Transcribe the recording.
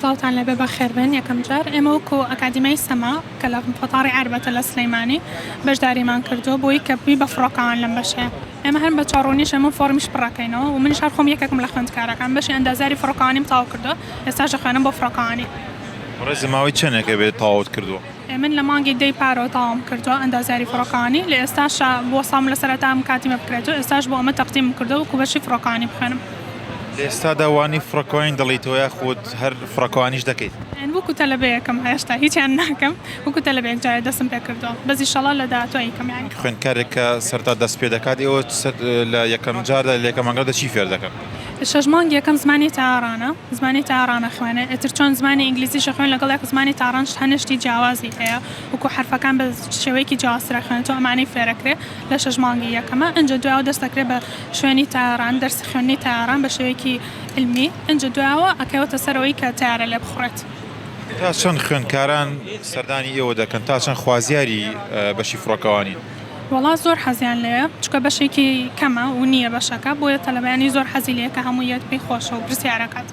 سڵاوتان لێبێ بەخێربێن یەکەم جار ئێمە وەکو ئەکادیمیای سەما کە لە فەتاڕی عەربەتە لە سلەیمانی بەشداریمان کردووە بۆی کە بی بە فڕۆکەوان لەم بەشەیە ئێمە هەر بە چاوڕوونیش ئێمە فۆڕمیش پڕەکەینەوە و منیش هەر خۆم یەکێکم لە خوێندکارەکان بەشی ئەندازیاری فڕۆکەوانیم تەواو کردووە ئێستاش دەخوێنم بۆ فڕۆکەوانی. بەڕێز ماوەی چەنێکە بێت تەواوت کردووە؟ من لە مانگی دەی پارەوە تەواوم کردووە ئەندازیاری فڕۆکەوانی لە ئێستاشا وەستام لەسەر هەتا ئەم کاتیمە بکرێت و ئێستاش بۆ ئەمە تەقدیمم کردووە وەکو بەشی فڕۆکەوانی بخوێنم. لە ئێستادا وانەی فڕۆکەوانی دەڵێیتەوە یاخود هەر فڕۆکەوانیش دەکەیت؟ من وەکو تەلەبەیەکم هێشتا هیچیان ناکەم وەکو تەلەبەیەک جارێ دەستم پێ کردووە بەس ئیشەڵا لە داهاتوو ئەیکەم یانی. خوێندکارێک کە سەرەتا دەست پێ دەکات ئێوە لە یەکەم جاردا لە یەکەم مانگدا چی فێر دەکەن؟ شەش مانگ یەکەم زمانی تارانە زمانی تاران ئەخوێنێ ئیتر چۆن زمانی ئینگلیزیش ئەخوێن لەگەڵ یەک زمانی تاران هەنێ شتی جیاوازی هەیە وەکو حەرفەکان بە شێوەیەکی جیاوازتر ئەخوێنێتەوە ئەمانەی فێرەکرێ لە شەش مانگی یەکەمە ئینجا دوایەوە دەست دەکرێ بە شوێنی تاران دەرسی خوێندنی تاران بە شێوەیەکی علمی ئینجا دوایەوە ئەکەوێتە سەر ئەوەی کە تەیارە لێ بخوڕێت. تا چەند خوێندکاران سەردانی ئێوە دەکەن تا چەند خوازیاری بەشی فڕۆکەوانین؟ وەڵا زۆر حەزیان لێیە چونکە بەشێکی کەمە و نییە بەشەکە بۆیە تەلەبەیانی زۆر حەزی لێیە کە هەموو یەت پێی خۆشە و پرسیار ئەکات.